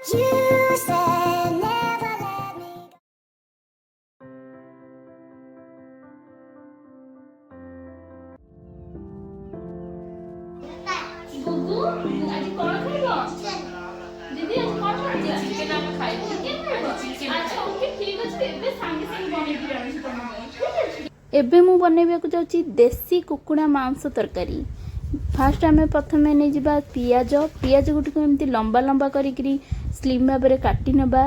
You said never let me go. Gugu, ଆଜି କଣ ଖାଇବ? ଦିଦି, ଆଜି କଣ ଖାଇବ? ଚିକେନ ଆମେ ଖାଇବୁ। ଚିକେନ ଖାଇବ? ଚିକେନ। ଆଚ୍ଛା, ଓକେ, ଠିକ ଅଛି। ଏବେ ସାଙ୍ଗେ ସାଙ୍ଗେ ବନେଇକି ଆଣୁଛି ତମ ପାଇଁ, ଠିକ ଅଛି? ଏବେ ମୁଁ ବନେଇବାକୁ ଯାଉଛି ଦେଶୀ କୁକୁଡ଼ା ମାଂସ ତରକାରୀ। ଫାଷ୍ଟ ଆମେ ପ୍ରଥମେ ନେଇଯିବା ପିଆଜ। ପିଆଜ ଗୁଡ଼ିକୁ ଏମିତି ଲମ୍ବା ଲମ୍ବା କରିକିରି ସ୍ଲିମ୍ ଭାବରେ କାଟି ନେବା।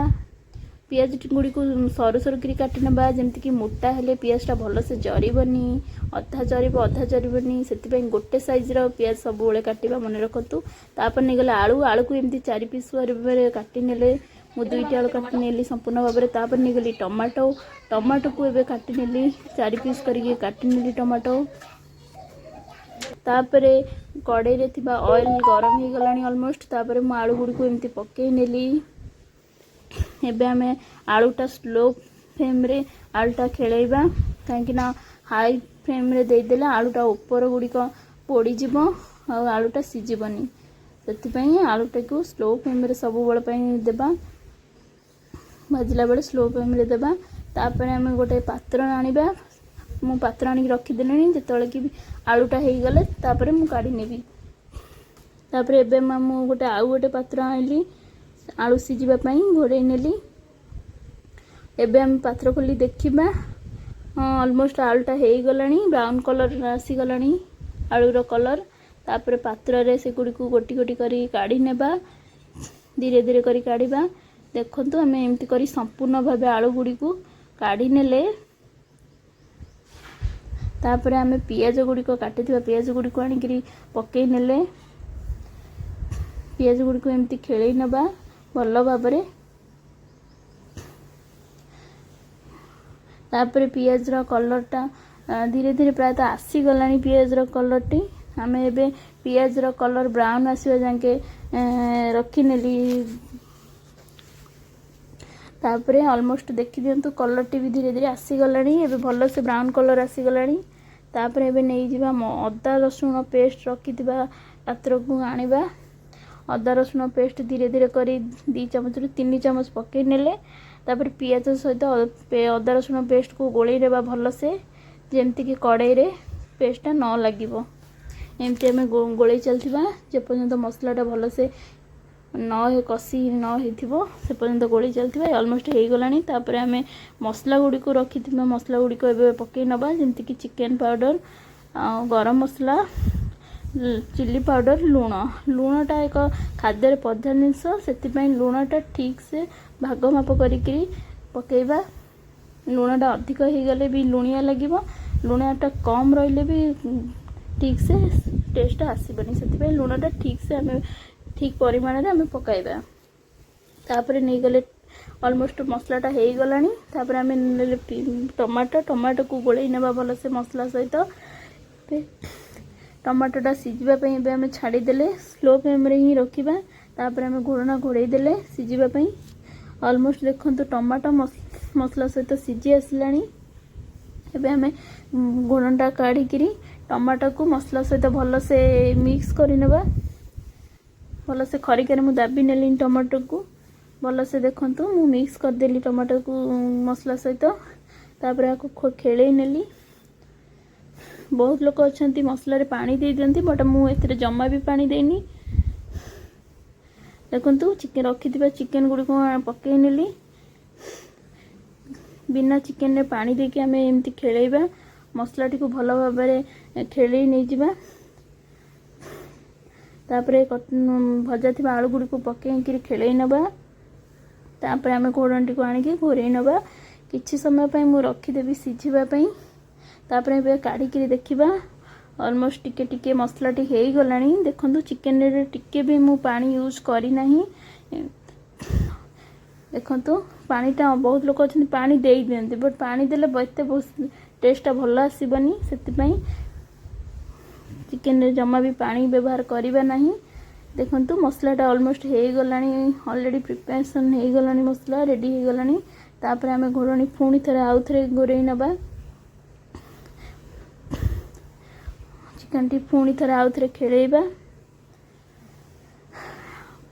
ପିଆଜ ଗୁଡ଼ିକୁ ସରୁ ସରୁ କରି କାଟି ନେବା, ଯେମିତିକି ମୋଟା ହେଲେ ପିଆଜଟା ଭଲସେ ଜରିବନି, ଅଧା ଜରିବ, ଅଧା ଜରିବନି। ସେଥିପାଇଁ ଗୋଟେ ସାଇଜ୍ର ପିଆଜ ସବୁବେଳେ କାଟିବା ମନେ ରଖନ୍ତୁ। ତାପରେ ନେଇଗଲେ ଆଳୁ। ଆଳୁକୁ ଏମିତି 4 ପିସ୍ ଭାବରେ କାଟି ନେଲେ। ମୁଁ 2ଟି ଆଳୁ କାଟି ନେଲି ସମ୍ପୂର୍ଣ୍ଣ ଭାବରେ। ତାପରେ ନେଇଗଲି ଟମାଟୋ। ଟମାଟୋକୁ ଏବେ କାଟି ନେଲି, 4 ପିସ୍ କରିକି କାଟି ନେଲି ଟମାଟୋ। ତାପରେ କଡ଼େଇରେ ଥିବା ଅଏଲ୍ ଗରମ ହେଇଗଲାଣି ଅଲମୋଷ୍ଟ। ତାପରେ ମୁଁ ଆଳୁ ଗୁଡ଼ିକୁ ଏମିତି ପକେଇ ନେଲି। ଏବେ ଆମେ ଆଳୁଟା ସ୍ଲୋ ଫ୍ଲେମ୍ରେ ଆଳୁଟା ଖେଳେଇବା, କାହିଁକିନା ହାଇ ଫ୍ଲେମ୍ରେ ଦେଇଦେଲେ ଆଳୁଟା ଉପର ଗୁଡ଼ିକ ପୋଡ଼ିଯିବ ଆଉ ଆଳୁଟା ସିଝିବନି। ସେଥିପାଇଁ ଆଳୁଟାକୁ ସ୍ଲୋ ଫ୍ଲେମ୍ରେ ସବୁବେଳ ପାଇଁ ଦେବା। ଭାଜିଲା ବେଳେ ସ୍ଲୋ ଫ୍ଲେମ୍ରେ ଦେବା। ତାପରେ ଆମେ ଗୋଟେ ପାତ୍ର ଆଣିବା। ମୁଁ ପାତ୍ର ଆଣିକି ରଖିଦେଲିଣି। ଯେତେବେଳେ କି ଆଳୁଟା ହେଇଗଲେ ତାପରେ ମୁଁ କାଢ଼ି ନେବି। ତାପରେ ଏବେ ମୁଁ ଆଉ ଗୋଟେ ପାତ୍ର ଆଣିଲି, ଆଳୁ ସିଝିବା ପାଇଁ ଘୋଡ଼େଇ ନେଲି। ଏବେ ଆମେ ପାତ୍ର ଖୋଲି ଦେଖିବା। ହଁ, ଅଲମୋଷ୍ଟ ଆଳୁଟା ହେଇଗଲାଣି, ବ୍ରାଉନ୍ କଲର୍ ଆସିଗଲାଣି ଆଳୁର କଲର୍। ତାପରେ ପାତ୍ରରେ ସେଗୁଡ଼ିକୁ ଗୋଟି ଗୋଟି କରି କାଢ଼ି ନେବା, ଧୀରେ ଧୀରେ କରି କାଢ଼ିବା। ଦେଖନ୍ତୁ, ଆମେ ଏମିତି କରି ସମ୍ପୂର୍ଣ୍ଣ ଭାବେ ଆଳୁ ଗୁଡ଼ିକୁ କାଢ଼ି ନେଲେ। ତାପରେ ଆମେ ପିଆଜ ଗୁଡ଼ିକ, କାଟିଥିବା ପିଆଜ ଗୁଡ଼ିକୁ ଆଣିକିରି ପକେଇ ନେଲେ। ପିଆଜ ଗୁଡ଼ିକୁ ଏମିତି ଖେଳେଇ ନେବା ଭଲ ଭାବରେ। ତାପରେ ପିଆଜର କଲର୍ଟା ଧୀରେ ଧୀରେ ପ୍ରାୟତଃ ଆସିଗଲାଣି। ପିଆଜର କଲର୍ଟି ଆମେ ଏବେ ପିଆଜର କଲର୍ ବ୍ରାଉନ୍ ଆସିବା ଯାକେ ରଖିନେଲି। ତାପରେ ଅଲମୋଷ୍ଟ ଦେଖିଦିଅନ୍ତୁ, କଲର୍ଟି ବି ଧୀରେ ଧୀରେ ଆସିଗଲାଣି। ଏବେ ଭଲସେ ବ୍ରାଉନ୍ କଲର୍ ଆସିଗଲାଣି। ତାପରେ ଏବେ ନେଇଯିବା ଅଦା ରସୁଣ ପେଷ୍ଟ। ରଖିଥିବା ପାତ୍ରକୁ ଆଣିବା। ଅଦା ରସୁଣ ପେଷ୍ଟ ଧୀରେ ଧୀରେ କରି 2 ଚାମଚରୁ 3 ଚାମଚ ପକେଇ ନେଲେ। ତାପରେ ପିଆଜ ସହିତ ଅଦା ରସୁଣ ପେଷ୍ଟକୁ ଗୋଳେଇ ନେବା ଭଲସେ, ଯେମିତିକି କଡ଼େଇରେ ପେଷ୍ଟଟା ନ ଲାଗିବ। ଏମିତି ଆମେ ଗୋଳେଇ ଚାଲିଥିବା ଯେପର୍ଯ୍ୟନ୍ତ ମସଲାଟା ଭଲସେ ନ କଷି ନ ହେଇଥିବ, ସେ ପର୍ଯ୍ୟନ୍ତ ଗୋଳେଇ ଚାଲିଥିବା। ଅଲମୋଷ୍ଟ ହେଇଗଲାଣି। ତାପରେ ଆମେ ମସଲା ଗୁଡ଼ିକୁ, ରଖିଥିବା ମସଲା ଗୁଡ଼ିକ ଏବେ ପକେଇ ନେବା, ଯେମିତିକି ଚିକେନ୍ ପାଉଡ଼ର ଆଉ ଗରମ ମସଲା, ଚିଲି ପାଉଡ଼ର, ଲୁଣ। ଲୁଣଟା ଏକ ଖାଦ୍ୟରେ ପ୍ରଧାନ ଜିନିଷ, ସେଥିପାଇଁ ଲୁଣଟା ଠିକ୍ସେ ଭାଗ ମାପ କରିକିରି ପକେଇବା। ଲୁଣଟା ଅଧିକ ହେଇଗଲେ ବି ଲୁଣିଆ ଲାଗିବ, ଲୁଣଟା କମ୍ ରହିଲେ ବି ଠିକ୍ସେ ଟେଷ୍ଟଟା ଆସିବନି। ସେଥିପାଇଁ ଲୁଣଟା ଠିକ୍ସେ ଆମେ ଠିକ୍ ପରିମାଣରେ ଆମେ ପକାଇବା। ତାପରେ ନେଇଗଲେ, ଅଲମୋଷ୍ଟ ମସଲାଟା ହେଇଗଲାଣି। ତାପରେ ଆମେ ନେଲେ ଟମାଟୋ। ଟମାଟୋକୁ ଗୋଳେଇ ନେବା ଭଲସେ ମସଲା ସହିତ। ଟମାଟୋଟା ସିଝିବା ପାଇଁ ଏବେ ଆମେ ଛାଡ଼ିଦେଲେ, ସ୍ଲୋ ଫ୍ଲେମ୍ରେ ହିଁ ରଖିବା। ତାପରେ ଆମେ ଘୋଡ଼ଣା ଘୋଡ଼େଇ ଦେଲେ ସିଝିବା ପାଇଁ। ଅଲମୋଷ୍ଟ ଦେଖନ୍ତୁ, ଟମାଟୋ ମସଲା ସହିତ ସିଝି ଆସିଲାଣି। ଏବେ ଆମେ ଘୋଡ଼ଣାଟା କାଢ଼ିକିରି ଟମାଟୋକୁ ମସଲା ସହିତ ଭଲସେ ମିକ୍ସ କରିନେବା। ଭଲସେ ଖରିକାରେ ମୁଁ ଦାବି ନେଲିଣି ଟମାଟୋକୁ ଭଲସେ। ଦେଖନ୍ତୁ, ମୁଁ ମିକ୍ସ କରିଦେଲି ଟମାଟୋକୁ ମସଲା ସହିତ। ତାପରେ ଆକୁ ଖେଳେଇ ନେଲି। ବହୁତ ଲୋକ ଅଛନ୍ତି ମସଲାରେ ପାଣି ଦେଇ ଦିଅନ୍ତି, ବଟ୍ ମୁଁ ଏଥିରେ ଜମା ବି ପାଣି ଦେଇନି। ଦେଖନ୍ତୁ, ଚିକେନ୍, ରଖିଥିବା ଚିକେନ୍ ଗୁଡ଼ିକୁ ପକେଇ ନେଲି। ବିନା ଚିକେନରେ ପାଣି ଦେଇକି ଆମେ ଏମିତି ଖେଳେଇବା। ମସଲାଟିକୁ ଭଲ ଭାବରେ ଖେଳେଇ ନେଇଯିବା। ତାପରେ ଭଜା ଥିବା ଆଳୁ ଗୁଡ଼ିକୁ ପକେଇକିରି ଖେଳେଇ ନେବା। ତାପରେ ଆମେ ଘୋଡ଼ଣୀଟିକୁ ଆଣିକି ଘୋଡ଼େଇ ନେବା। କିଛି ସମୟ ପାଇଁ ମୁଁ ରଖିଦେବି ସିଝିବା ପାଇଁ। ତାପରେ ଏବେ କାଢ଼ିକିରି ଦେଖିବା। ଅଲମୋଷ୍ଟ ଟିକେ ଟିକେ ମସଲାଟି ହେଇଗଲାଣି। ଦେଖନ୍ତୁ, ଚିକେନରେ ଟିକେ ବି ମୁଁ ପାଣି ୟୁଜ୍ କରିନାହିଁ। ଦେଖନ୍ତୁ, ପାଣିଟା, ବହୁତ ଲୋକ ଅଛନ୍ତି ପାଣି ଦେଇ ଦିଅନ୍ତି, ବଟ୍ ପାଣି ଦେଲେ ଏତେ ଟେଷ୍ଟଟା ଭଲ ଆସିବନି। ସେଥିପାଇଁ ଚିକେନରେ ଜମା ବି ପାଣି ବ୍ୟବହାର କରିବା ନାହିଁ। ଦେଖନ୍ତୁ, ମସଲାଟା ଅଲମୋଷ୍ଟ ହେଇଗଲାଣି, ଅଲରେଡ଼ି ପ୍ରିପାରେସନ୍ ହେଇଗଲାଣି, ମସଲା ରେଡ଼ି ହେଇଗଲାଣି। ତାପରେ ଆମେ ଘୋଡ଼ଣୀ ପୁଣି ଥରେ ଆଉ ଥରେ ଘୋଡ଼େଇ ନେବା। ଚିକେନଟି ପୁଣି ଥରେ ଆଉ ଥରେ ଖେଳେଇବା।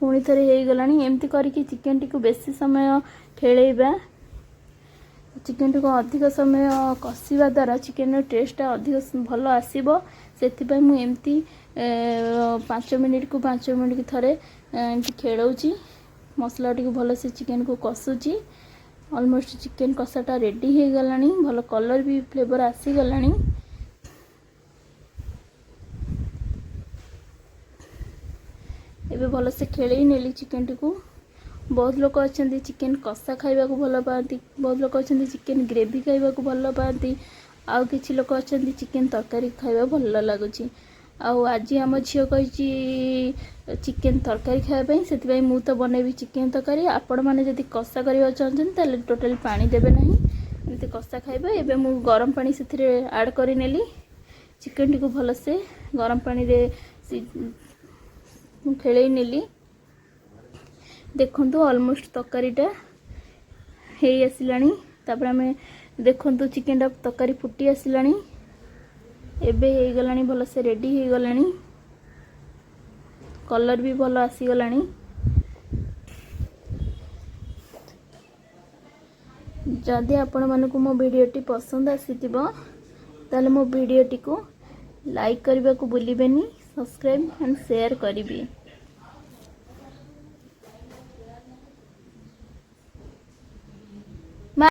ପୁଣି ଥରେ ହେଇଗଲାଣି। ଏମିତି କରିକି ଚିକେନଟିକୁ ବେଶୀ ସମୟ ଖେଳେଇବା। ଚିକେନଟିକୁ ଅଧିକ ସମୟ କଷିବା ଦ୍ୱାରା ଚିକେନର ଟେଷ୍ଟଟା ଅଧିକ ଭଲ ଆସିବ। ସେଥିପାଇଁ ମୁଁ ଏମିତି 5 ମିନିଟକୁ 5 ମିନିଟ୍ ଥରେ ଏମିତି ଖେଳଉଛି, ମସଲାଟିକୁ ଭଲସେ ଚିକେନକୁ କଷୁଛି। ଅଲମୋଷ୍ଟ ଚିକେନ କଷାଟା ରେଡ଼ି ହେଇଗଲାଣି। ଭଲ କଲର୍ ବି ଫ୍ଲେଭର୍ ଆସିଗଲାଣି। ଏବେ ଭଲସେ ଖେଳେଇ ନେଲି ଚିକେନଟିକୁ। ବହୁତ ଲୋକ ଅଛନ୍ତି ଚିକେନ କଷା ଖାଇବାକୁ ଭଲ ପାଆନ୍ତି, ବହୁତ ଲୋକ ଅଛନ୍ତି ଚିକେନ ଗ୍ରେଭି ଖାଇବାକୁ ଭଲ ପାଆନ୍ତି, ଆଉ କିଛି ଲୋକ ଅଛନ୍ତି ଚିକେନ ତରକାରୀ ଖାଇବା ଭଲ ଲାଗୁଛି। ଆଉ ଆଜି ଆମ ଝିଅ କହିଛି ଚିକେନ ତରକାରୀ ଖାଇବା ପାଇଁ, ସେଥିପାଇଁ ମୁଁ ତ ବନେଇବି ଚିକେନ ତରକାରୀ। ଆପଣମାନେ ଯଦି କଷା କରିବାକୁ ଚାହୁଁଛନ୍ତି, ତାହେଲେ ଟୋଟାଲି ପାଣି ଦେବେ ନାହିଁ, ଏମିତି କଷା ଖାଇବେ। ଏବେ ମୁଁ ଗରମ ପାଣି ସେଥିରେ ଆଡ଼୍ କରିନେଲି। ଚିକେନଟିକୁ ଭଲସେ ଗରମ ପାଣିରେ ମୁଁ ଖେଳେଇ ନେଲି। ଦେଖନ୍ତୁ, ଅଲମୋଷ୍ଟ ତରକାରୀଟା ହେଇ ଆସିଲାଣି। ତାପରେ ଆମେ ଦେଖନ୍ତୁ, ଚିକେନଟା ତରକାରୀ ଫୁଟି ଆସିଲାଣି। ଏବେ ହେଇଗଲାଣି, ଭଲସେ ରେଡ଼ି ହେଇଗଲାଣି। କଲର୍ ବି ଭଲ ଆସିଗଲାଣି। ଯଦି ଆପଣମାନଙ୍କୁ ମୋ ଭିଡ଼ିଓଟି ପସନ୍ଦ ଆସିଥିବ, ତାହେଲେ ମୋ ଭିଡ଼ିଓଟିକୁ ଲାଇକ୍ କରିବାକୁ ଭୁଲିବେନି, ସବସ୍କ୍ରାଇବ୍ ଆଣ୍ଡ ସେୟାର କରିବେ।